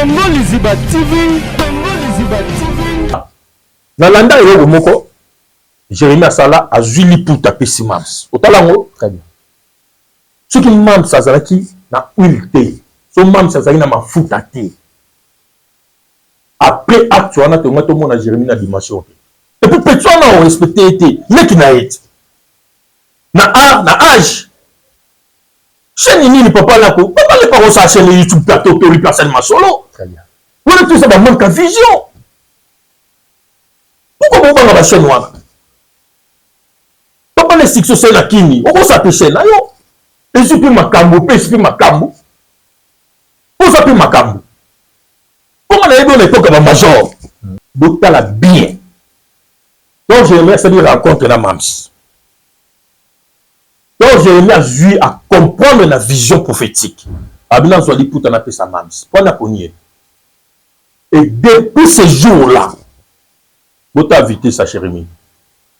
Congo Liziba TV, Congo Liziba TV. Nalanda eloko moko Jérémie asala, azwi liputa, apesi Mams. Otala yango. Très bien. Soki Mams azalaki na huile te, so Mams azalaki na mafuta te, après acte wana tonga tomona Jérémie na dimension te. Et puis petit wana orespecte ye te, leki na ye te na art na âge. Chaîne nini papa nako papa lepa kosala chaîne YouTube mpe atotoli mpe asali masolo? Très bien. Wana toza bamanque ya vision. Pourquoi bobanga bachaîne wana? Papa na succès osali na kini, okosala mpe chaîne na yo, ezwi mpe makambo, opesi mpe makambo, oza mpe makambo. Koma nayebi oyo na époque ya bamajor. Botala bien, donc Jérémie asali rencontre na Mams. Donc Jérémie azwi acomprendre na vision prophétique, abi nazwa liputa napesa Mams mpo naponi ye. Et depuis ce jour là, bota vitesse ya Jérémie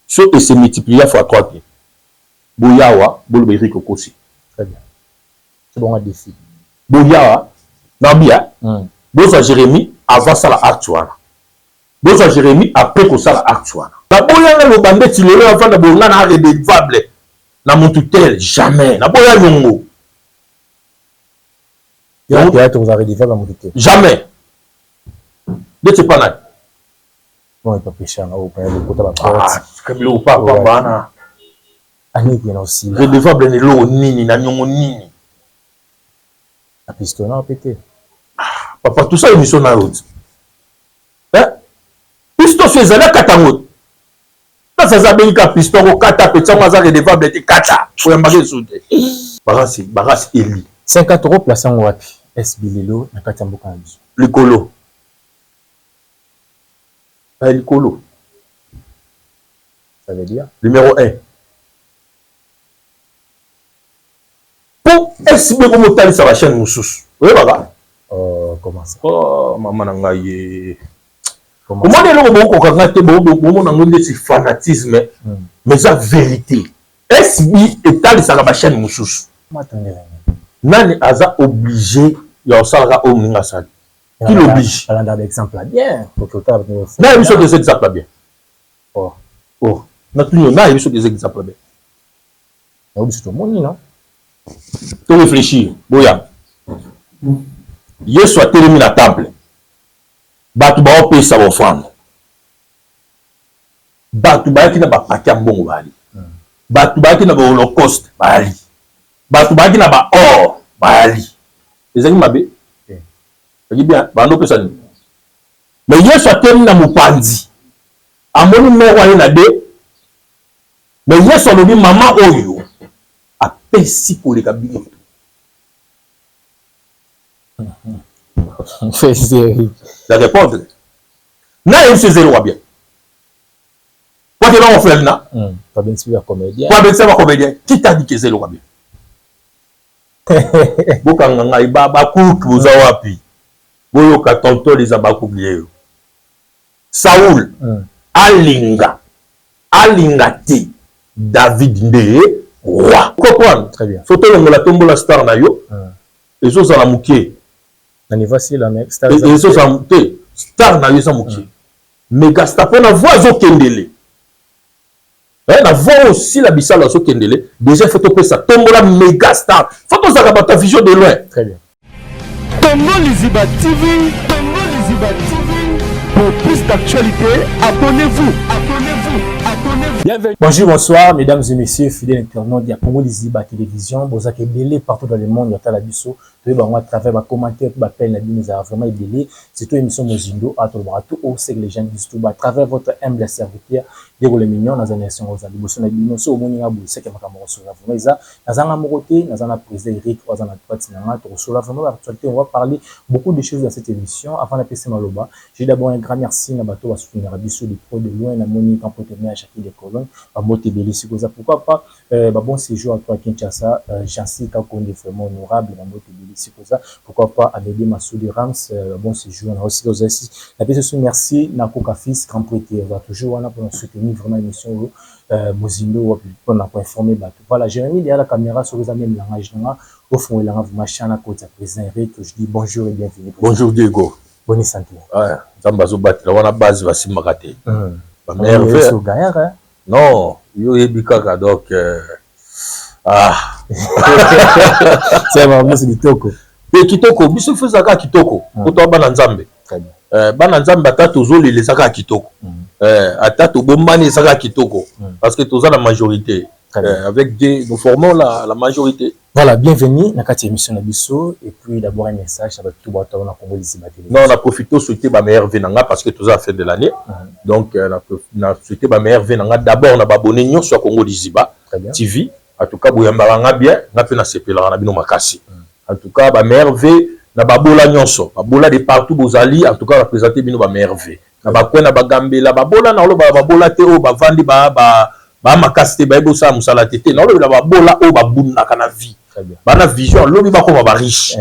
so ese multiplier fois 3 te. Boyawa boloba Erik okosi. Très bien. C'est bon, un défi. Boyawa nabia. Bozwa Jérémie avant sala acte wana, bozwa Jérémie après kosala acte wana. Naboyanga loba ndeti lelo avanda bonga na redevable na motu tel, jamais naboya yongo. Yo théâtre, vous avez redevable à motu te? Jamais. Ndeti epa nani? Bon, epapeshanga oyo paya lokota baporte. Kabila papa bana. Aniki na osila. Redevable na eloko nini, na niongo nini? Na pistona mpe te. Papa, tosala émission na yo ti piston so ezali akata yango. Place aza abengi ka piston kokata peti yango, aza redevable te. Kata koyambaka esu te. Barasi barasi eli. 50 € place yango wapi SB lelo na kati ya mboka na biso? Likolo ya likolo. Ça veut dire? Numéro 1 mpo SB komotalisa bachaîne mosusu, oyebaka. Oh, comment ça? Oh, mama na ngai ye. Comment? Omoni eloko bokokoka nga te, bomona yango ndeti fanatisme, mais eza vérité. SB etalisaka bachaîne mosusu. Matondele. Nani aza obligé ya kosalaka oyo moninga asali? Qui l'oblige? Balanda baexemple ya bien, oke otala. Nayebi soki eza exemple ya bien. Oh. Oh, natuni yo, nayebi soki eza exemple ya bien. Yango biso tomoni no. To réfléchir. Boya, Yesu atelemi na temple, bato baopesa baoffrande, bato bayaki na bapake ya mbongo bayali, bato bayaki na baholocauste bayali, bato bayaki na baor bayali. Ezalaki mabe? Ezalaki bien. Bando opesa nini? Mais Yesu atelemi na mopanzi, amoni moko aye na de. Mais Yesu alobi: mama oyo apesi koleka bino. La répondre na yebi so eza eloko bien po te bango fulali na Babengisi bacomédien. Po abengisa bacomédien. Qui t'a dit que eza eloko bien? Bokanga ngai bakuki, boza wapi? Boyoka tonton eza bakuki yeyo. Saul alinga alinga te, David nde roi. Comprendre? Très bien. Faut tolongola tombola star na yo, ezozala moke. Na niveau asila mais star. Ezozala te, star na yo eza moke. Méga star mpo na voix azokendele, na voix oyo osila bisalo azokendele déjà. Faut topesa tombola méga star, faut tozalaka bato ya vision de loin. Très bien. Congo Liziba TV, Congo Liziba TV. Pour plus d'actualités, abonnez-vous, abonnez-vous, abonnez-vous. Bienvenue. Bonjour, bonsoir, mesdames et messieurs, fidèles internautes ya Congo Liziba Télévision. Bozaka ebele partout dans le monde, yatala biso. Toyeba yango à travers ba commentaires, ba appels na bino ezala vraiment ebele. Surtout émission Mozindo, à tout tout au c'est que les gens disent tout à travers votre humble serviteur, Diego le Mignon, naza na esengo za liboso na bino. So omoni nga boye, seke makambo kosola vraiment eza. Nazanga moko te, naza na président Eric oyo aza na droite na nga, tokosola vraiment l'actualité. On va parler beaucoup de choses dans cette émission. Avant napesa maloba, j'ai d'abord un grand merci na bato basoutenir biso de près de loin. Namoni Campo Temea, Jackie de Colonne, bambote ebele sikoza. Pourquoi pas, bah, bon séjour à toi Kinshasa, Jansi Kakonde, vraiment honorable, bambote ebele. ebele esika oza. Pourquoi pas Amédée Masudi Rams, bon séjour na esika oza. Napesi so merci na Koka Fils Grand Prêtre, oza toujours wana mpona soutenir vraiment émission oyo Mozindo, mpona koinformer bato. Voilà, Jérémy derrière la caméra, soki eza même langage nanga ofungolelanga vraiment chana koti ya président Eric. Je dis bonjour et bienvenue. Bonjour Diego. Bonne santé? Nzambe azobatela wana, base basimbaka te. Bamerveille gaillard. Non, yo oyebi kaka, donc ah. C'est vraiment kitoko. Mpe kitoko, biso fo ezalaka kitoko po toa bana Nzambe. Bana Nzambe, ata tozolela, eza kaka kitoko, ata tobombani, eza kaka kitoko, parce que toza na majorité. Avec Dieu, nous formons la majorité. Voilà, bienvenue na kati ya émission na biso. Et puis d'abord un message na bato bato na Congo Liziba Télé. Non, na profité souhaiter ba meilleurs vœux na nga parce que toza la fin de l'année. Donc na souhaiter ba meilleurs vœux na nga d'abord na baabonnés nyonso ya Congo Liziba TV. En tout cas boyambaka nga bien, nga mpe nasepelaka na bino makasi. En tout cas ba meilleurs vœux na babola nyonso, babola de partout bozali. En tout cas na présenter bino ba meilleurs vœux na bakwe na bagambela babola. Na oloba babola te oyo bavandi ba makasi te, bayebi osala mosala te te. Naolobela babola oyo babundaka na vie, bana vision lobi bakoma bariche.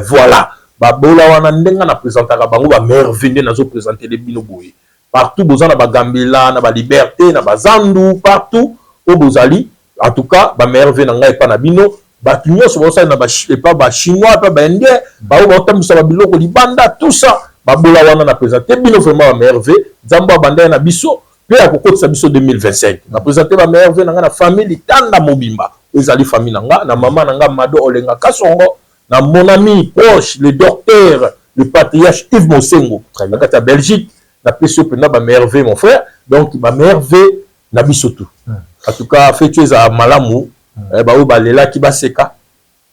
Voilà, babola wana, ndenge na présentaka bango bamerveille, nde nazoprésentele bino boye. Partout boza na bagambela, na baliberté, na bazandu, partout oyo bozali, en tout cas bamerveille na ngai epa na bino. Bato nyonso bazosala na epa bachinois, epa baindien, baoyo baotambwisa babiloko libanda, tout ça, babola wana, na présente bino vraiment bamerveille. Nzambe abandai na biso mpe akokotisa biso 2025. Na présente bamerveille na ngai na famille Litanda mobimba oyo ezali famille na nga, na mama na nga Mado Olenga Kasongo, na mon ami proche, le docteur, le patriarche Yves Mosengo na kati ya Belgique. Napesi yo mpenza bamerveille, mon frère. Donc bamerveille na biso tout. En tout cas feti ezala malamu. Baoyo balelaki baseka,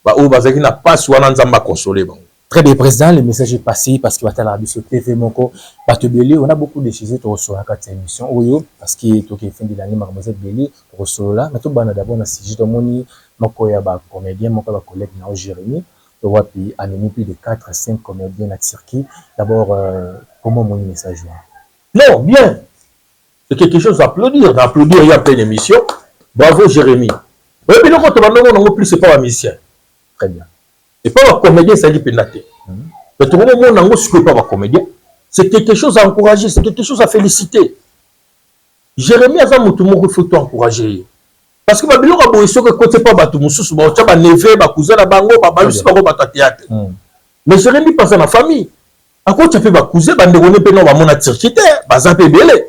baoyo bazalaki na mpasi wana, Nzambe akonsole bango. Très bien, Président, le message est passé parce que batala biso TV moko bato ebele. On a beaucoup de sujets tokosola kati ya émission oyo parce que toke fin de l'année, makambo eza ebele tokosolola. Mais tobanda d'abord na sujet tomoni moko ya bacomédien, moko ya bacollègue na Jérémy wapi amemi plus de 4 à 5 comédiens na Turquie. D'abord comment omoni message wana? Non, bien, c'est quelque chose à applaudir, d'applaudir. Il y a pleine émission. Bravo Jérémy. Oyebi biloko tobandongo nango plus epa bamusicien. Très bien. Epa bacomédien ezali mpenza te, mais tokomomona yango sikoyo epa bacomédien. C'est quelque chose à encourager, c'est quelque chose à féliciter. Jérémy aza motu moko, il faut to encourager ye, parce que babiloko ya boye, soki ekoti epa bato mosusu, baotya baneveux, bacousin na bango, babalusi bango bato ya théâtre. Mais Jérémy mpe aza na famille, akotya mpe bacousin, bandeko ne mpe no bamona Turquie te, baza mpe ebele,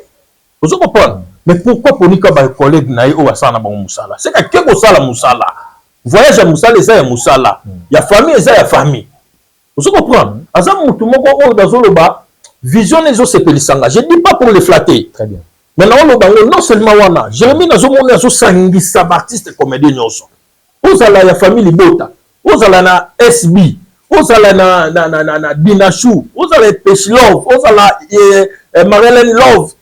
ozo comprendre. Mais pourquoi ponika bacollègue na ye oyo basala na bango mosala? Seka ake kosala mosala, voyage ya mosala eza ya mosala, ya famille eza ya famille, ozo comprendre. Aza motu moko oyo bazoloba vision ezosepelisanga. Je dis pas pour le flatter. Très bien. Mais naoloba yango non seulement wana, Jérémi nazomona azosangisa baartiste comédien nyonso, ozala ya famille libota, ozala na SB, ozala na Dinachu, ozala Epeshilove, ozala Marilyn Love.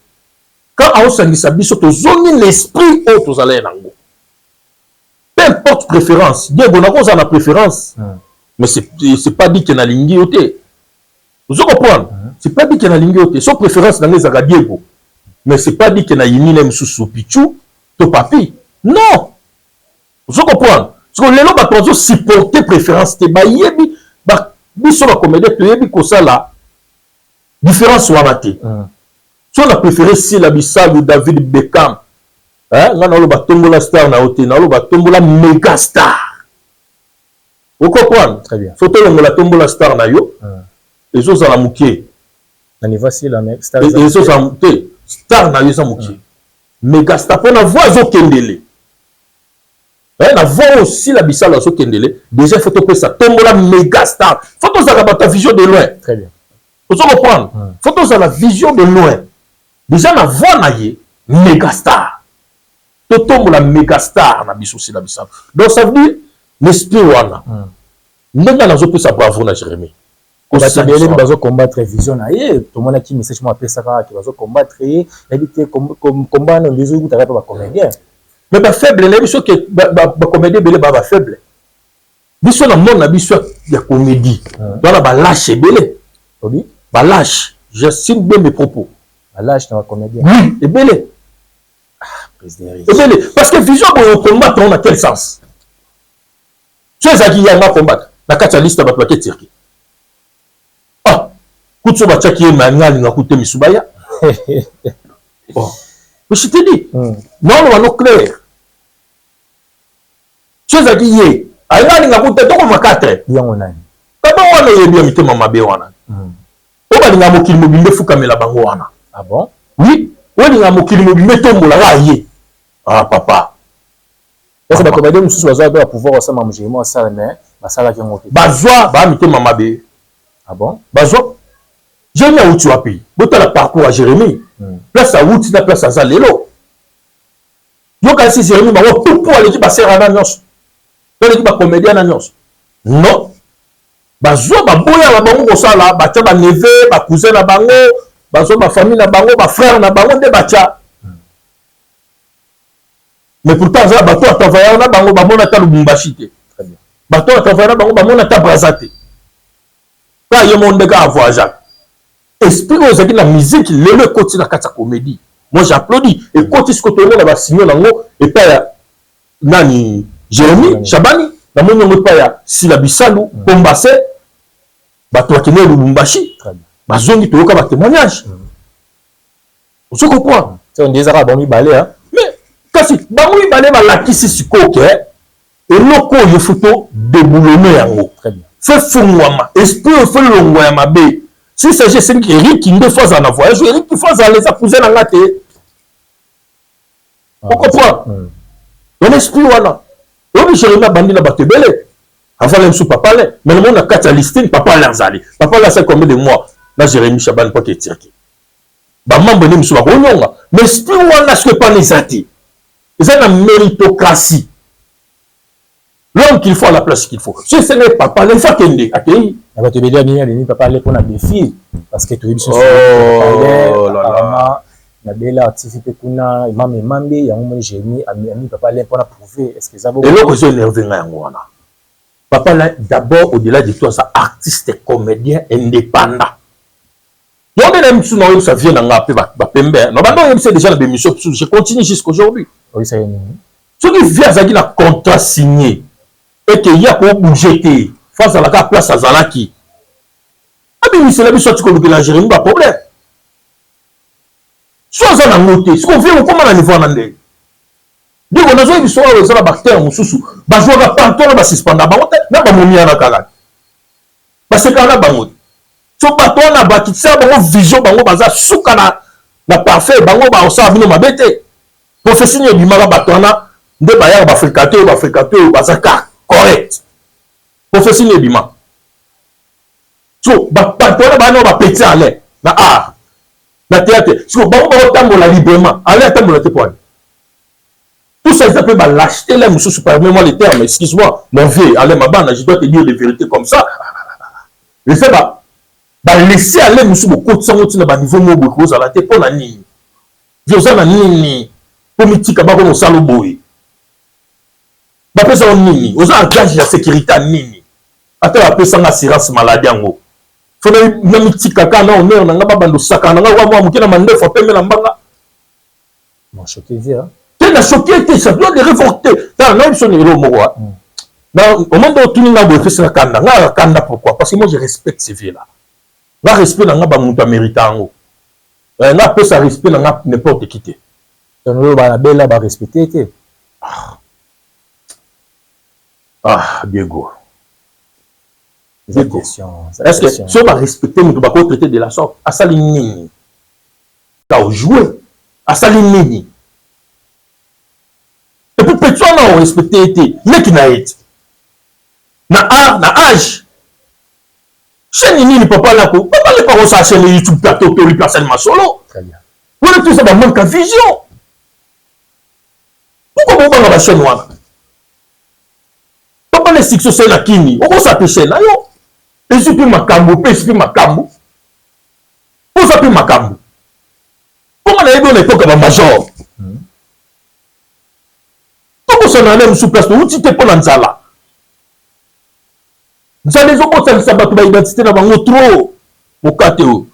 Quand aosangisa biso, tozongi l'esprit oyo tozala ye nango, peu importe préférence. Diego, nakozala na préférence, mais c'est pas dit que nalingi yo te, ozo comprendre. C'est pas dit que nalingi yo te. So préférence na nga ezalaka Diego, mais c'est pas dit que nayini na mosusu Pichu to Papi, non, ozo comprendre. Parce que lelo bato bazosupporter préférence te. Bayebi biso bacomédien toyebi kosala différence wana te. So na préféré Sila Bisalu, David Beckham, nga naoloba tombola star na yo te, naoloba tombola méga star, ocomprendre. Très bien. Faut tolongola tombola star na yo, ezozala moke. Na niveau Sila, mais star ezozala te, star na yo eza moke. Méga star mpo na voix azokendele, na voix oyo Sila Bisalo azokendele déjà, faut topesa tombola méga star. Faut tozalaka bato ya vision de loin. Très bien. Ozo comprendre. Faut tozala vision de loin. Déjà na voix na ye, méga star, totombola méga star na biso Sila Bisalo. Donc ça veut dire l'esprit wana, ndenge nazopesa bravo na Jérémie. Bato ebele bazocombattre vision na ye. Tomonaki message moko apesaka ke bazocombattre ye. Nayebi te komba wana ezokutaka mpe bacomédien. Mais bafaible, nayebi soki bacomédien ebele baa bafaible. Biso na monde na biso ya comédie wana, balâche ebele. Obi? Balâche, j'assume bien mes propos. Balâche na bacomédien? Oui, ebele. Ebele, parce que vision boye, ocombattre na quel sens? So ezalaki yanga combattre, Na kati ya liste ya bato bake Turquie. Ah, kutu so batiaki ye, mais alinga kutu te misu baya. Bon, mais je te dis, non, non, clair. So ezalaki ye, alinga alinga kutu te, tokoma 4. Yango nani? Kaba wana oyebi ya mitema mabe wana. Oyo balingaka mokili mobimba efukamela bango wana. Ah bon? Oui, oyo alingaka mokili mobimba etombolaka ye. Ah papa. Parce que bacomédien mosusu bazwa mpe bapouvoir kosala Jérémie asala, mais basalaki yango te. Bazwa baa mitema mabe. Ah bon? Bazwa. Jérémie awuti wapi? Botala parcours ya Jérémie. Place awuti na place aza lelo. Yokanisi Jérémie bango tupu aleki basera na nyonso. To aleki bacomédien na nyonso. Non. Bazwa baboya na bango kosala, batya baneveux, bacousin na bango, bazwa bafamille na bango, bafrère na bango nde batya. Mais pourtant aza bato atravaillaka na bango, bamona ata Lubumbashi te. Bato atravaille na bango bamona ata Braza te. Kaka ye moko nde kaka avoyageaka. Esprit oyo ezalaki na musique lelo ekoti na kati ya comédie. Moi, j'applaudis. Ekoti sikoyo, toyomona basignaux nango epai ya nani? Jérémie Shabani. Namoni yango epai ya Sila Bisalu, Pombase. Bato bakende Lubumbashi, bazongi, toyoka batémoignage. Ozo comprendre? Nde ezaka bango mibale. Mais kasi bango mibale balakisi sikoyo ke eloko oyo faut todéboulonner yango, faut fungwama esprit oyo, faut longwa ya mabe. Si s'agit esengi Erik nde faut azala na voyage, Erik faut azala, eza cousin na nga te. Ocomprendre? Wana esprit wana oyebi, Jérémi abandi na bato ebele avant le mosusu papa le, mais namoni na kati ya listing papa le azali. Papa le asali combien de mois na Jérémi Chabani mpo ake Turquie? Bamembre nde mosusu bakonyonga, mais esprit wana soki epana eza te, eza na méritocratie, l'homme qu'il faut à la place qu'il faut. So esengeli papa le, il faut akende, akei. Na bato ebele abimi, abimi papa ale mpona défi, parce que toyebi biso apparemment na bela artiste mpe kuna emame emambe yango. Moni Jérémi ami papa ale mpona prouver, est ce que eza Eloko ezo énerve ngai yango wana. Papa là, d'abord, au-delà de tout, aza artiste comédien indépendant. Yo nde na mosusu na oyebisa vie na nga mpe bapembe na bando oyebisa déjà na bémission mosusu, je continue jusqu'aujourd'hui. Oyebisa ye nini? Soki vie azalaki na contrat signé eke ye akobouge te, faut azalaka place azalaki, abimisela biso, ati kolukela Jérémi baproblème. So aza nango te, siko vie okóma na niveau wana ndenge ndeko nazoyebi biso awa, eza na baacteur mosusu bazwaka partout wana, basuspenda bango te na bamomi wana kaka basekaka na bango te. So bato wana bakitisa bango vision, bango baza suka na parfait, bango bakosala bino mabe te. Prophétie nini ebimaka? Bato wana nde bayaka bafréquente oyo, bafréquente oyo baza ka correct. Prophétie nini ebima? So bato wana baa nao bapeti Alain na art na théâtre, siko bango bakotambola librement, Alain atambola te. Po ani tout ça eza mpe balâcheté la mosusu. Permets-moi le terme, excuse-moi mon vieux Alain Mabana, je dois te dire des vérités comme ça. Eza balaisser aller mosusu, bokotisango ntina baniveau moko boye kozala te. Mpo na nini? Oza na nini mpo mitika bako mosala boye? Bapesaka nini? Oza na gage ya sécurité ya nini? Ata bapesanga assurance maladie yango, faut na mitika kaka na honneur na nga, babanda osakana na nga wa mwa moke na mandefu apembe na mbanga. Te, na choqué te, ça doit de révolter. Tala, na biso elo moko na au moment otuni nga boye, epesaka kanda nga kanda. Pourquoi? Parce que moi, je respecte ces vieux là. Nga respect na nga, bamoto amérite yango. Nga apesa respect na nga n'importe qui te. Oyo bana barespecte te. Ah, Diego, est-ce que so barespecte moto, bakotraite de la sorte? Asali nini? Ka ojoue, asali nini? Et puis petit wana orespecte ye te, leki na ye te na art na age. Chaîne nini papa nako papa lepa kosala chaîne YouTube mpe atotoli mpe asali masolo wana? Toza bamanque ya vision. Pourquoi bobanga bachaîne wana? Papa na succès osali na kini, okosala mpe chaîne na yo, ezwi mpe makambo, opesi mpe makambo, oza mpe makambo. Mponga nayebi oyo na époque ya bamajor, tokosana na mosusu place touti te mpo na nzala. Nzala ezobosanisa bato baidentité na bango trop. Mokate oyo,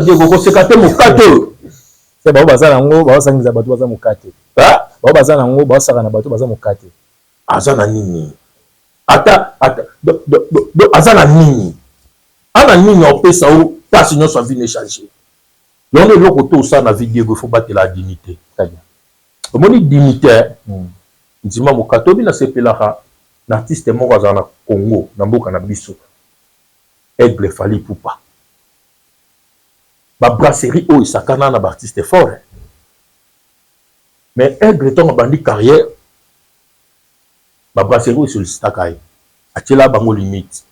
Diego, koseka te, mokate oyo. Bango baza nango, baosangisa bato baza mokate. Bango baza nango, baosaka na bato baza mokate. Aza na nini? Ata ata donc aza na nini? Ana nini opesa o place nyonso ya vie ne changer. Donc eloko to osala na vie, Diego, il faut batela dignité. Très bien. Omoni dignité, ndima mokato obi nasepelaka na artiste moko azala na Congo, na mboka na biso, Aigle Fally Ipupa. Babrasserie oyo esakana na baartiste fort, mais Aigle, ntango abandi carrière, babrasserie oyo esollicitaka ye, atiela bango limite,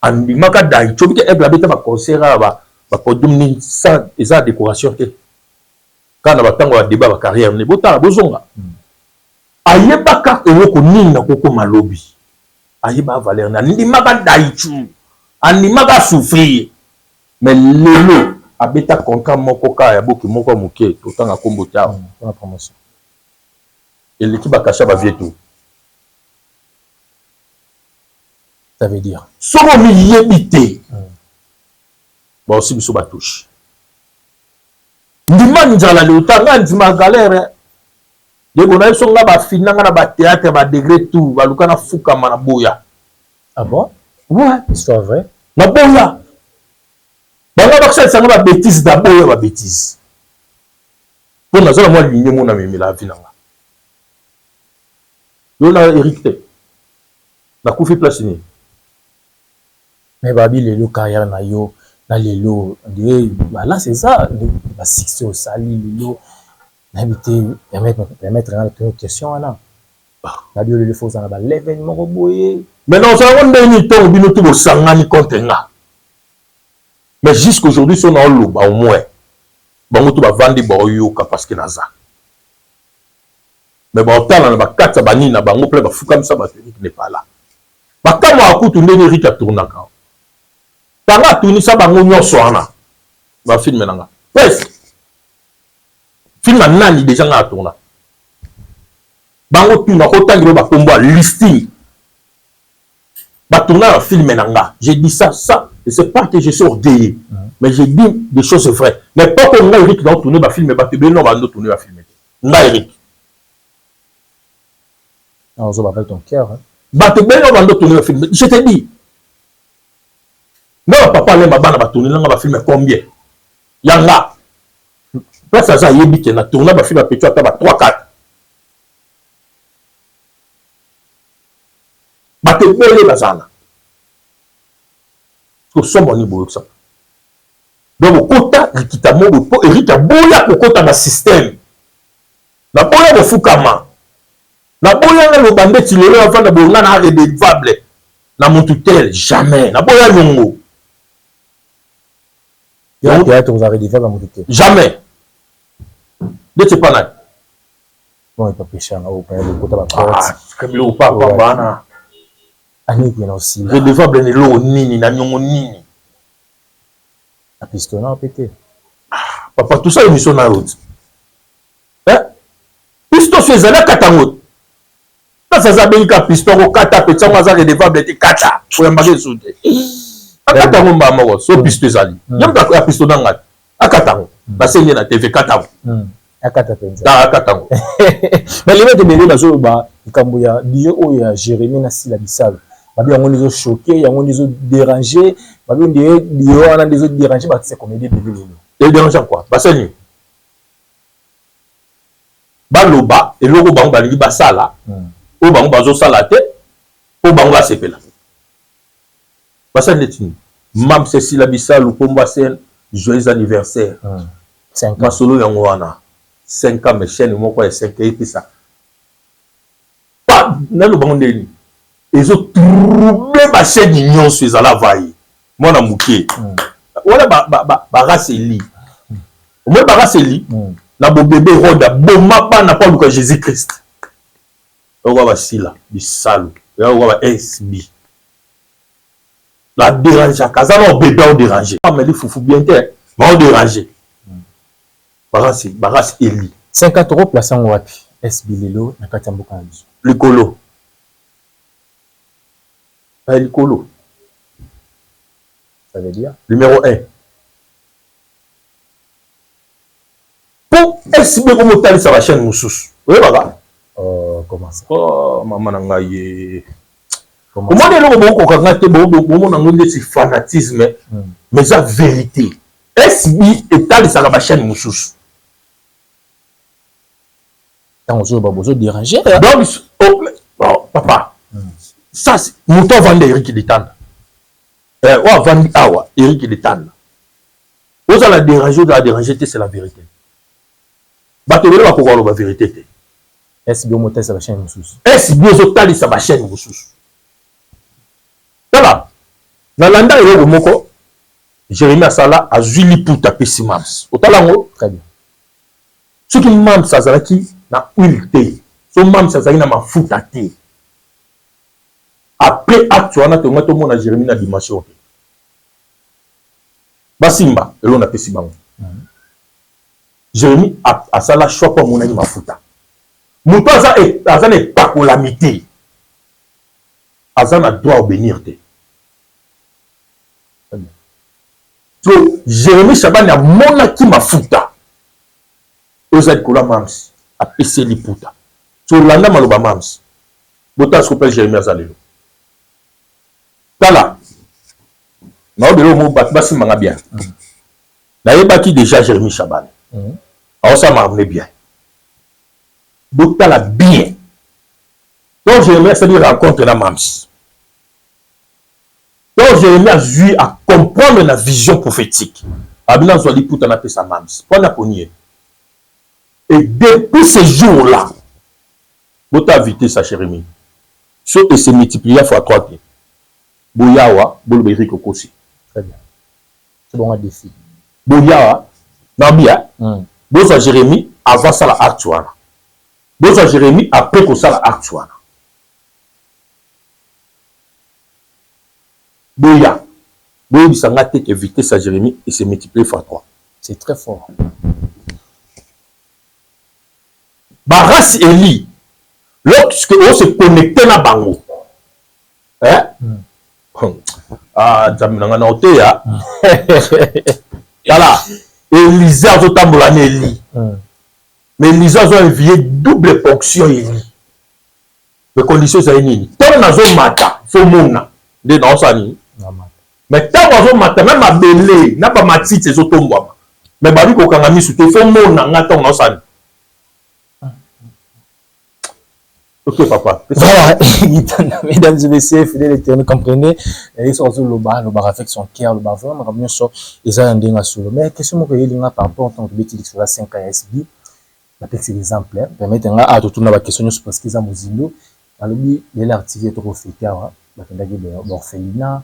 andimaka dai tiobi ke Aigle abeta baconcert awa, bapodium nini, sans eza décoration te, kaka na batango ya débat bacarrière ne botala bozonga. Ayebaka eloko nini nakokoma lobi, ayeba valeur na andimaka daichu, andimaka souffrir. Mais lelo abeta contrat moko kaka ya boki moko ya moke, totanga nkombo te awa. Mpona promotion. Eleki bakasha bavie tout. Ça veut dire? Soki omiyebi te, baosi biso batouche. Ndima nzala leuta nga, ndima galère. Ndeko na biso nga, bafina nga na bathéâtre, badegré tout, baluka na fukama na boya. Ah bon? Ouais. Histoire vraie? Na boya. Bango bakosalisa nga babétise, na boya babétise, mpo naza na mwa ligne mo na memela vie na nga. Yo na Erik te, nakufi place nini? Mais babi lelo carrière na yo na lelo nde balance eza basuccès osali lelo. Nayebi te, permettre nga na question wana. Babi oyo lelo fo ozala na balevel moko boye. Mais na ozala ngo ndenge nini ntongo bino tu bosangani contre nga? Mais jusqu'aujourd'hui, so naoloba, au moins bango to bavandi baoyoka, parce que naza, mais baotala na bakati ya banini na bango mpe bafukamisa bato. Erik n'est pas là. Bakamwaka kutu ndenge Erik atournaka. Tanga atunisa bango nyonso wana bafilm na nga, presque film ya nani déjà nga atourna, bango tuna kotangela bakombo ya listing batourna na film na nga. J'ai dit ça, ça c'est pas que je suis orgueilleux, mais j'ai dit des choses vraies. Mais pas que nga Eric na tourner bafilm, bato ebele no bando tourner bafilm te. Nga Eric. Ozoba avec ton cœur, hein? Bato ebele no bando tourner bafilm, je te dis. Nga bapapa alemba bana batourne nanga bafilm combien ya nga place aza, ayebi ke na tourna bafilm apetu ata ba 3 4. Bato ebele bazala kosomba nini boyokisaka. Donc okota likita moko mpo Erik aboya kokota na système, naboya kofukama, naboya naloba ndeti lelo avanda boye, nga na redevable na motu tel, jamais, naboya yongo. Théâtre oza redevable na motu te? Jamais. Ndeti epa nani? Bon, epapeshanga oyo paya lokota baporte. Biloko papa bana. Aniki na osila. Redevable na eloko nini, na niongo nini? Na pistona mpe te. Papa, tosala émission na yo ti piston so ezali, akata yango. Place aza, abengi ka piston, kokata peti yango, aza redevable te. Kata, koyambaka esu te, akata yango mbala moko. So piston ezali, ye moto ya piston na ngai, akata yango. Basengi na TV, kata yango. Akata mpenza. Akata yango. Mais lelo ebele bazoloba likambo ya dio oyo ya Jérémie na Sila Bisalo. Babi yango nde ezochoquer, yango nde ezodéranger. Babi nde dio wana nde ezodéranger baartiste comédie ebele lelo. Edéranger quoi? Basali baloba eloko bango balingi basala, oyo bango bazosala te mpo bango basepela. Basali neti nini? Mam Cécile Bisalu, kombo scène, joyeux anniversaire. Masolo yango wana 5 ans, mais chaîne moko ya 5 epesa pa nano bango ndeni ezotroubler bachaîne nyonso. Ezala vai mwana moke wana, barace eli omoi, barace eli na bobebe Rode aboma bana mpo aluka Jésus Christ. Okoka basila bisalu, okoka ba SB la dérangeaka, aza na bébé aodérange, ameli fufu bien te, maodérange barace, barace eli. 50 € place yango wapi SB lelo na kati ya mboka na biso? Likolo, na likolo. Ça veut dire? Numéro 1 mpo SB komotalisa bachaîne mosusu, oyebaka. Comment ça? Oh, mama na ngai ye. Omoni eloko bokokoka nga te, bomona yango ndeti fanatisme, mais eza vérité. SB etalisaka bachaîne mosusu. Ntango ozoloba, bozodéranger. Donc, oh, oh, papa, ça, moto avandi Eric Litanda, oyo avandi awa Eric Litanda, ozala déranger, ozala déranger te, c'est la vérité. Bato ebele bakoka koloba vérité te. SB omotalisa bachaîne mosusu. SB ezotalisa bachaîne mosusu. Tala, nalanda eloko moko Jérémi asala, azwi liputa, apesi Mams. Otala yango. Très bien. Soki Mams azalaki na huile te, so Mams azalaki na mafuta te, après acte wana, tonga tomona Jérémi na dimension te. Basimba eloko napesi bango. Jérémi asala choix mpo amonaki mafuta. Moto aza na epakolami te, aza na droit obénir te. So Jérémi Shabani amonaki mafuta oyo eza likolo ya Mams, apesi liputa. So olanda maloba Mams, botala siko mpe Jérémi aza lelo. Tala, naobela mo bato basimbanga bien. Nayebaki déjà Jérémi Shabani aosala makambo bien. Botala bien, donc Jérémi asali rencontre na Mams. Donc Jérémi azwi acomprendre na vision prophétique, abi nazwa liputa, napesa Mams mpo naponi ye. Et depuis ce jour là, bota vitesse ya Jérémi so ese multiplier fois 3 te. Boyawa, boloba Erik okosi. Très bien, c'est bon, défi. Boyawa nabia. Bozwa Jérémi avant sala acte wana, bozwa Jérémi après kosala acte wana. Boya boyebisa nga te ke vitesse ya Jérémi ese multiplier fois 3. C'est très fort. Barace Eli, lorsque o se connecte na bango, eh? Ah, Nzambe na nga, na oteya. Tala, Élysée azotambola na Eli, mais Élysée azo envie double ponction Eli, mais condition ezali nini? Ntango nazomata, fo mona nde naosala nini. Mais ntango azomata, na mabele na bamatiti ezotombwama, mais babi kokanga misu te, fo mona nga ntango naosala nini. Ok, papa. Voilà, mesdames et messieurs, fidèles éternels, comprenez. Ils sont loba, loba avec son cœur, loba vraiment, bien sûr, ils ont un dingue solo. Mais question que il y a par rapport au temps sur la 5 ASB, napesi exemple, permettre nga a totuna baquestion nyonso parce que eza mozindo. Alobi lelo article tokofete awa, bakendaki baorphelinat,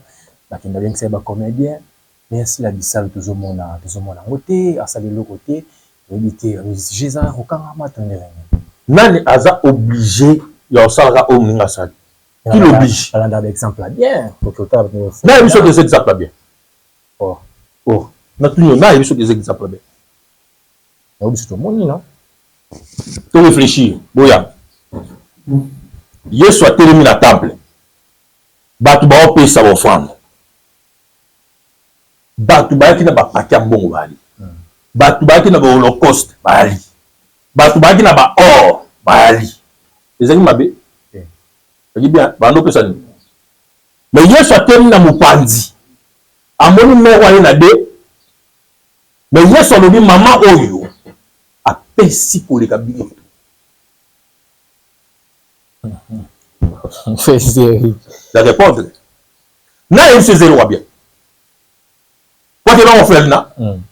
bakenda bengisa bacomédien, mais asila bisalo, tozomona yango te, asala eloko te, toyebi te sujet eza kokangama to ndenge. Nani aza obligé ya kosalaka oyo moninga asali? Qui l'oblige? Balanda baexemple ya bien. Nayebi soki eza exemple ya bien. Oh. Oh, natuni yo, nayebi soki eza exemple ya bien. Yango biso tomoni, non? To réfléchir. Boya, Yesu atelemi na temple, bato baopesa baoffrande, bato bayaki na bapake ya mbongo bayali, bato bayaki na baholocauste bayali, bato bayaki na baor bayali. Ezalaki mabe? Ezalaki bien. Bando opesa nini? Mais Yesu atelemi na mopanzi, amoni moko aye na de, mais Yesu alobi: mama oyo apesi koleka bino. La répondre na yebi so eza eloko bien po te bango frère na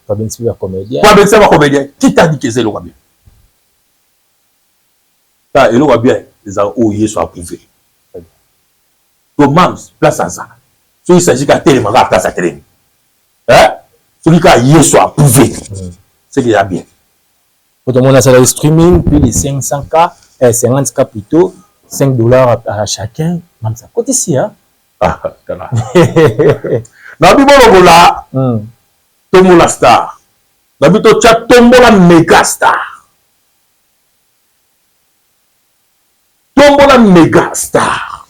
Babengisi bacomédien. Po abengisa bacomédien. Qui t'a dit que eza eloko bien? Ta, eloko bien eza oyo Yesu approuvé. To Mams, place aza, soki s'agit ka atelema kaka place atelemi, soki kaka Yesu approuvé, c'est que eza bien. Otomona asala streaming plus de 500 k, 50 k plutôt, 5 $ à chacun. Mams akotisi, hein? Ah, tala, nabi bolokola tombola star, nabi totya tombola méga star, tombola méga star.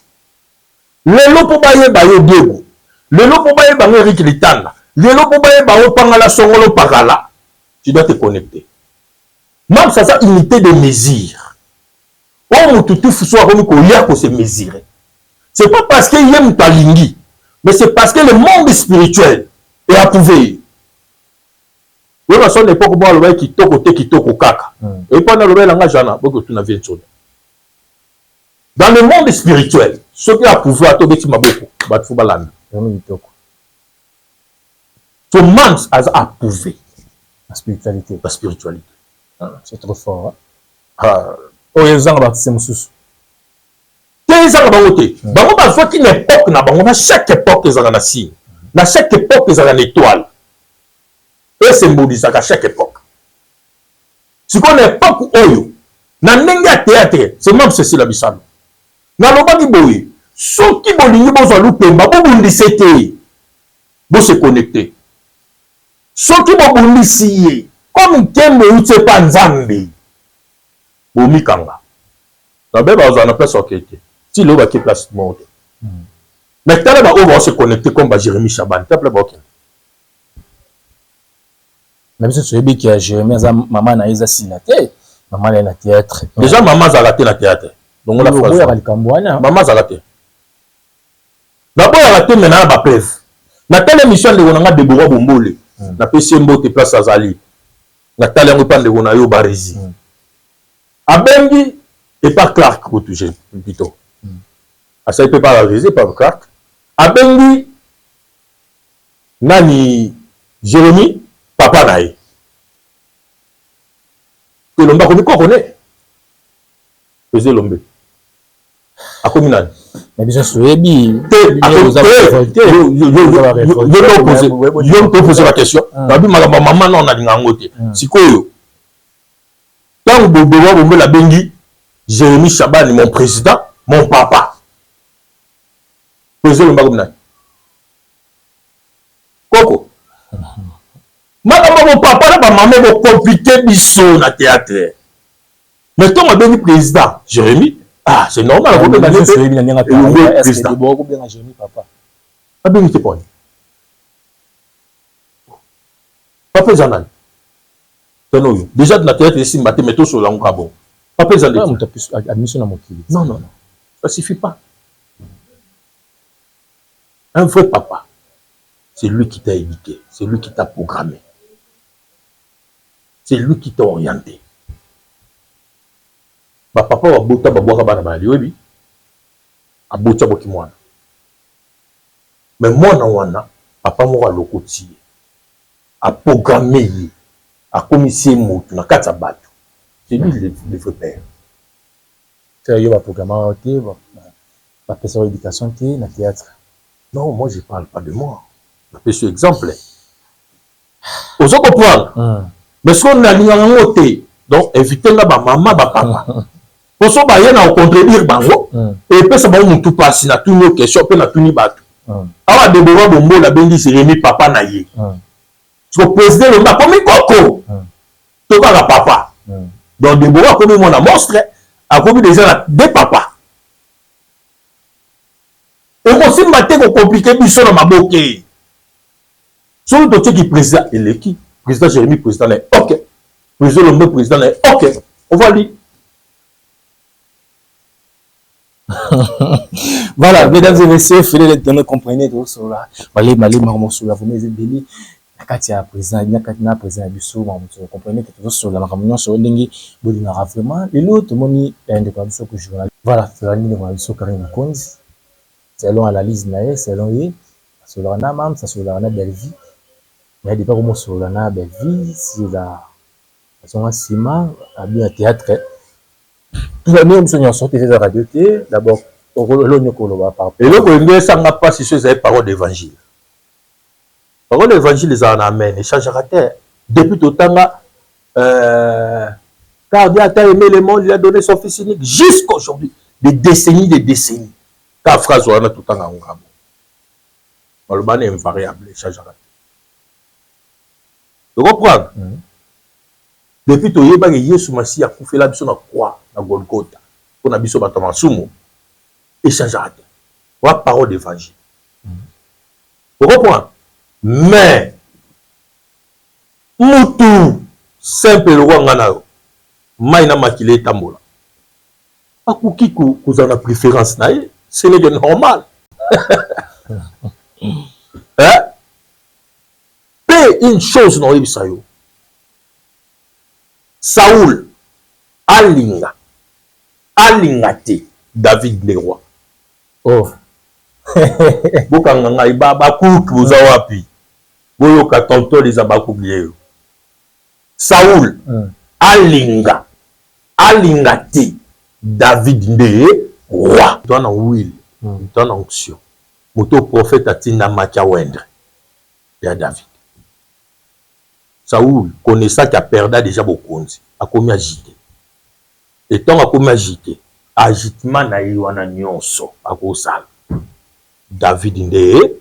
Lelo mpo bayeba yo Diego, lelo mpo bayeba ngo Erik Litanga, lelo mpo bayeba yo Pangala Songolo Pakala, tu dois te connecter. Mams aza unité de mesure. Oyo mutu tufu so akomi koya ko se mesurer, c'est pas parce que ye mutu alingi, mais c'est parce que le monde spirituel est approuvé ye. Oyo son époque bo alobaki kitoko te, kitoko kaka. Et puis alobaki nanga jana boki otuna vie nsoni. Dans le monde spirituel, soki approuvé, atobeti maboko, bato fo balanda. Kitoko. So Mams aza approuvé. La spiritualité. La spiritualité. Ah, c'est trop fort, hein? Ah. Oyo ezanga baartiste mosusu. Te, ezanga bango te. Bango bazwaki na époque na bango. Na chaque époque ezalaka na signe, na chaque époque ezalaka na étoile esymbolisaka chaque époque. Sikoyo na époque oyo, na ndenge ya théâtre, c'est même ceci la bisalo. Nalobaki boye: soki bolingi bozwa lupemba, bobundise te, bose connecte. Soki bobundisi ye, comme nkembo euti epa Nzambe, bomikanga nabe bazala na place oke te. Ti lelo bake place moko te. Mais tala baoyo baose connecte comme baJérémi Chaban te ple baokende. Na biso toyebi ke ya Jérémi aza, mama na ye eza Sila te, mama na ye na théâtre. Déjà mama azalaka te na théâtre. Longola phrase. Likambo wana. Mama azalaka te, naboyaka te, me na bapreuve. Natala émission ya ndeko na nga Debora Bombole. Napesi ye mbote place azali. Natala yango epa ndeko na yo Baresi. Abengi epa Clark kutu plutôt. Asali mpe pa Baresi, epa Clark abengi nani, Jérémi papa na ye. Elombe akomi koko ne eza Elombe akomi nani? Na biso toyebi. Yo mpe opose baquestion, babi makambo ya mama nao nalinga yango te. Sikoyo ntango Bobowa Bombela abengi Jérémi Chabani mon président, mon papa, président Elombe akomi nani? Koko. Makambo ya bopapa na bamama bocompliquer biso na théâtre. Mais ntongo abengi président Jérémi, ah, c'est normal akobenga nde Elombe président. Abengi te poni papa eza nani? Tano oyo déjà na théâtre esimba te, mais tosola yango kaka bongo. Papa eza nde admission na mokili. Non, non, non, ça suffit pas. Un vrai papa, c'est lui qui t'a éduqué, c'est lui qui t'a programmé, c'est lui qui t'a orienté. Bapapa babota, babwaka bana bayali, oyebi, aboti, aboki mwana, mais mwana wana papa moko alokoti ye, aprogramme ye, akomisi ye motu na kati ya bato. C'est lui le vrai père. Yo baprogramme te, bapesa éducation te na théâtre. Non, moi je parle pas de moi, napesi yo exemple, ozo comprendre. Mais soki nalingaka yango te, donc évite nga bamama bapapa, po so baye na kocontredire bango, epesa bango motu mpasi. Natuni yo question mpe natuni bato awa. Debora Bombola abengi Jérémi papa na ye. Siko président Elombe akomi koko to kaka papa? Donc Debora akomi mwana monstre, akomi déjà na deux papa. Ekosimba te, kocompliquer biso na maboke. Soki totieki président eleki, président Jérémi président na ye, ok, président Elombe président na ye, ok, on va lui. Voilà, mesdames et messieurs, fidèles internautes, comprenez tout cela. Allez, malé, makambo vraiment ebele na kati ya président, na kati na président ya biso. Makambo comprenez que tozosola makambo nyonso ndenge bolingaka vraiment. Lelo tomoni ndeko na biso ko journal. Voilà, tozali ndeko na biso Karine Mokonzi. Selon analyse na ye, selon ye, asololaka na Mams, asololaka na Bellevie. Mais depuis akomosolola na Bellevie, sila azonga nsima, abi na théâtre. Ndenge biso nyonso te, eza radio te. D'abord eloko nyoko koloba par Eloko elingi esanga mpasi so ezali parole d'évangile. Parole d'évangile ezala na amen, echangeaka te. Depuis totanga car Dieu a tant aimé le monde, il a donné son fils unique, jusqu'aujourd'hui, des décennies, des décennies, ka phrase wana totanga yango kaka. Maloba na invariable, echangeaka te, ocomprendre. Depuis toyebaki Yesu Masiya akufela biso na croix na Golgota mpona biso bato ya masumu, echangeaka te wa parole d'évangile, ocomprendre. Mais mutu simple lokwa nga na yo, mai na makila etambola. Akoki kozala na préférence na ye, ce n'est que normal, hein? Mpe une chose na oyebisa yo, Saoul alinga alinga te, David nde roi. Oh. Bokanga ngai, bakuki boza wapi? Boyoka tonton eza bakuki yeyo. Saoul alinga alinga te, David nde roi. Toa na huile, toa na onction. Moto prophète atindamaki awendre ya David. Saoul connaissaki aperda déjà bokonzi, akomi agité. Etango akomi agité, agitement na ye wana nyonso akosala, David nde.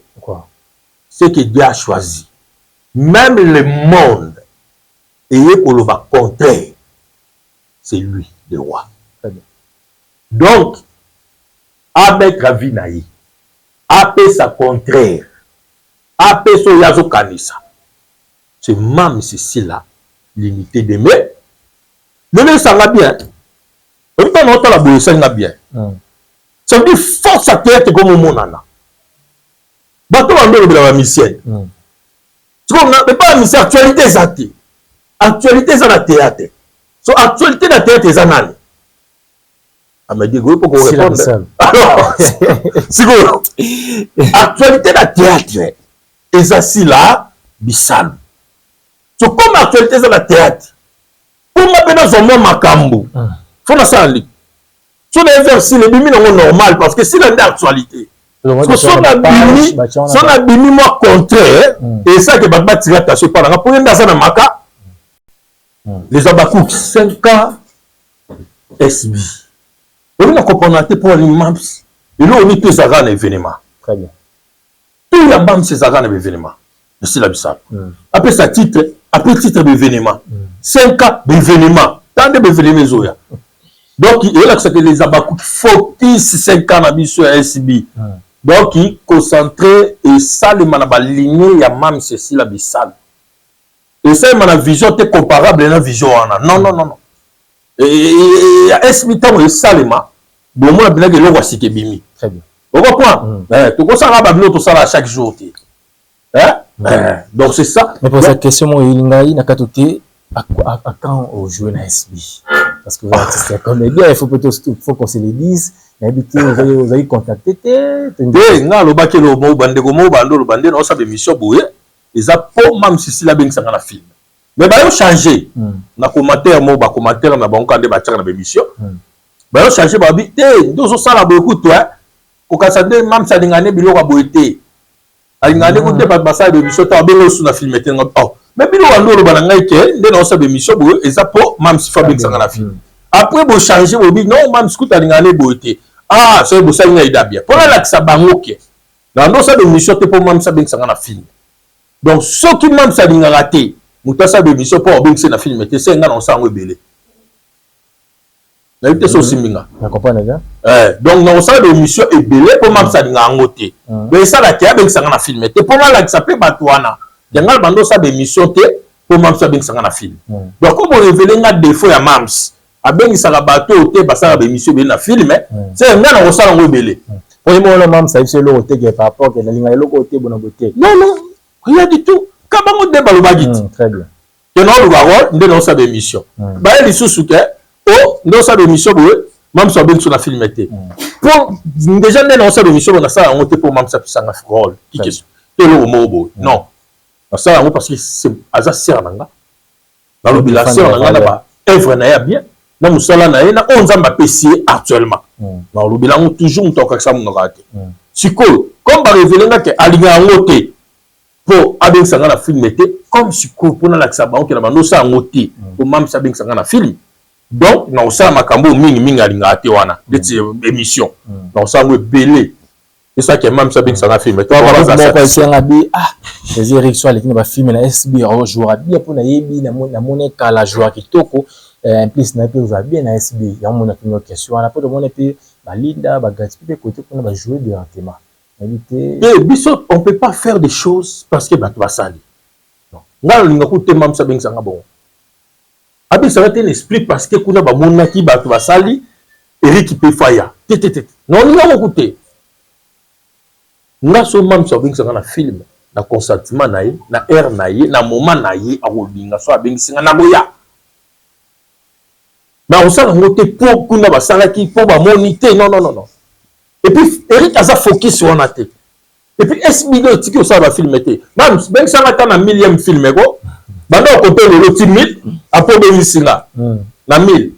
Ce que Dieu a choisi, même le monde eye koloba contraire, c'est lui le roi. Donc amettre avis na ye, apesa contraire, apesa oyo azokanisa, c'est Mame Cécile, l'unité de mai. Lelo esanga bien, oyebi, ntango otala boye, esalinga bien. Ça veut dire force ya théâtre ekomomonana. Bato bando olobela bamusicien, sikoyo epa ya musicien actualité eza te. Actualité eza na théâtre. So actualité na théâtre eza nani? Amedi goyi mpo korépondre. Alors sikoyo actualité na théâtre eza Sila Bisalu. So comme actualité eza na théâtre, mponga mpe nazwa mwa makambo, fo nasala ndenge so na vers Sila ebimi nango normal, parce que Sila nde actualité. So nabimi mwa contraire, esalaki bato batira attention epa nanga, mpo ye nde aza na maka. Les Abakouk, 5 ans SB, oyi na comprendre te mpo ali mams. Eloko nini to ezalaka na événement? To ya mams ezalaka na baévénement. Esila Bisalo apesa titre après titre baévénement, 5 ans baévénement, ta nde baévénement ezoya. Donc eyolakisaka les Abakouk focus 5 ans na biso ya SB. Donc concentré esalema na baligne ya mams Esila Bisalo, esalema na vision te comparable na vision wana. Non, non, non, non, ya SB ntango esalema, bomona mpinaka eloko ya sika ebimi. Okopoint tokosala babilo, tosala chaque jour te. Donc c'est ça. Mais pour cette question moko eyeli ngai na kati te, à quand ojouer na SB? Parce que artiste ya comédien, il faut peut faut qu'on se le dise. Nayebi te, ozali contacté te? Te, nga alobaki eloko moko, bandeko moko bando oloba nde naosala émission boye, eza mpo Mame Sisila abengisanga na film. Mais bayo change na commentaire moko, bacommentaire na bango kaka nde batiaka na baémission. Bayo change, babi te nde ozosala boye kutu kokasa nde Mamsi alingaka nde biloko ya boye te, alingaka nde kutu te bato basala baémission te, abenga osu na film te. Oh, mais biloko ya nde oloba na ngai ke nde naosala baémission boye, eza mpo Mamsi fo abengisanga na film. Après bochange, bobi non, Mamsi kutu alingaka nde boye te. Ah, soki bosali ngai ida bien mpo nalakisa bango ke na nde osala baémission te mpo Mamsi abengisanga na film. Donc soki Mamsi alingaka te moto asala baémission mpo abengisi na film te, se ngai na osala yango ebele. Nayebi te so osimbi nga. Donc na kosala baémission ebele mpo Mamsi alingaka yango te. Donc esalaki abengisanga na film te mpo nalakisa mpe bato wana ya ngai bando osala baémission te mpo Mamsi abengisanga na film. Donc ko borévéler nga défaut ya Mams, abengisaka bato oyo te basalaka baémission ebele na film, se ngai na kosala yango ebele. Oyo mona Mams ayebi so eloko te ke par rapport ke nalinga eloko te bona boye te? Non, non, rien du tout. Ka bango nde balobaki ti Très bien. Ke naoluka rôle nde naosala baémission. Baye lisusu ke o nde osala baémission boye, Mamsi abengi so na film te, po déjà nde naosala baémission boye, nasala yango te mpo Mamsi apisanga rôle kikeso te, eloko moko boye. Non, nasala yango parce que aza sœur na nga. Nalobela sœur na nga na baœuvre na ye ya bien, na mosala na ye, na oyo Nzambe apesi ye actuellement. Nalobela yango toujours, moto akokakisa monoko te. Sikoyo comme barévéler nga ke alinga yango te mpo abengisa nga na film te, comme sikoyo mpo nalakisa bango ke na bando osala yango te mpo Mamsi abengisa nga na film, donc na kosala makambo oyo mingimingi alingaka te wana, neti émission, na kosala yango ebele, esalaki Mamsi abengisa nga film. Moko bi, ah, eza Eric so aleki na bafilm na SB, ajouera bien mpo nayebi, namoni kala ajouera kitoko. En plus na ye mpe ozala bien na SB. Yango mona tuni question wana, mpo tomoni mpe balinda bagratuit mpe côté kuna bajoue directement, nayebi te. Te, biso on peut pas faire des choses parce que bato basali. Ngai nalinga ku te Mamsi abengisanga bongo, abengisanga te na esprit, parce que kuna bamonaki bato basali. Eric mpe faya te te te, naolinga yango te. Nga so mamisa abengisa nga na film na consentement na ye, na heure na ye, na moment na ye, akolinga. So abengisi nga, nakoya. Mais akosala yango te mpo kuna basalaki mpo bamoni te. Non, non, non, non. Et puis Eric aza focus wana te. Et puis SB etiki osala bafilm te. Mams, bengisanga ata na 1000e film ko banda okote lelo ti 1000, apo obengisi nga na 1000,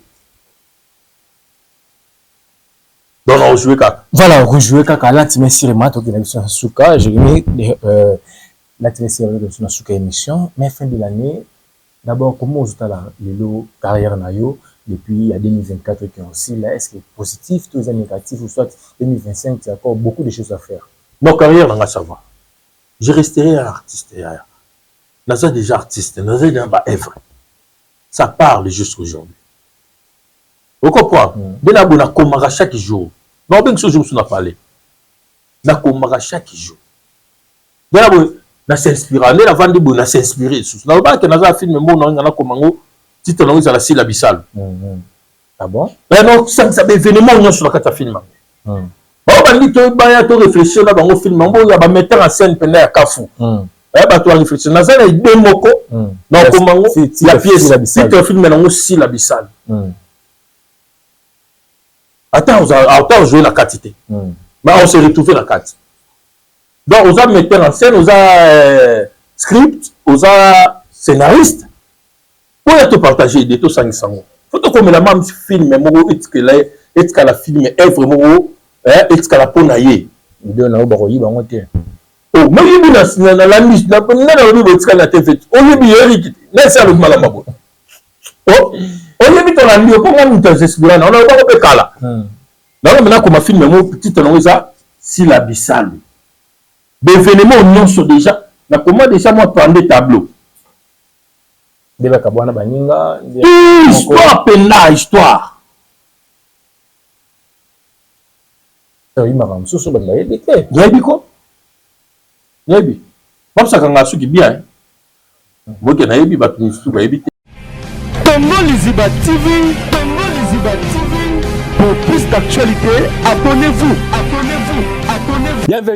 donc na ojouer kaka. Voilà, rejouer kaka. Latima Sirema, tokenda biso na suka. Jérémy, Latima Sirema, biso na suka émission. Mais fin de l'année d'abord, comment ozotala lelo carrière na yo depuis ya 2024 qui aussi là? Est-ce que positif to eza négatif, ou soit 2025, il y a encore beaucoup de choses à faire? Non, carrière na nga, ça va. Je resterai un artiste, yaya. Naza déjà artiste, naza déjà baœuvre, ça parle jusqu'aujourd'hui, ocomprendre? Nde na boye nakomaka chaque jour, na obengi so jour mosusu na parle, nakomaka chaque jour. Nde na boye nasinspira, nde navandi boye nasinspire lisusu, nalobaka naza na film moko na nga, nakoma ngo, titre nango ezala Sila Bisalo. Ah bon? Nosangisa baévénement nyonso na kati ya film yango. Bao bandi tobaya toréfléchir na bango film yango ya bametteur en scène mpena ya kafu. Bato baréfléchir, naza na idée moko na okoma ngo ya pièce, titre film nango Sila Bisalo. Ata ozwe na kati te, mais on se retrouve na kati. Donc oza metteur en scène, oza script, oza scénariste, oyo topartage idée, tosangisa yango, fo tokomela ma film moko etikala, etikala film, œuvre moko etikala mpo na ye. Video na yo bakoyiba yango te. Moyibi nalandi nde nalobi boye, etikali na TV. Oyebi Eriki te, nesi alobi malamu boye, oyebi tolandi yo mponga moto azespira na olobako mpe kala nango. Mena koma film mo, titre nango eza Sila Bisalu, baévénement nyonso déjà nakoma déjà mwa 32 tableau. Nde bakabwana baninga. Histoire mpenza, histoire. Oyimaka mosusu, bato bayebi te. Nayebi ko, nayebi bapesaka suki bien moke, nayebi bato misusu bayebi te. Congo Liziba TV, Congo Liziba TV. Pour plus d'actualités, abonnez-vous, abonnez-vous, abonnez-vous. Bienvenue.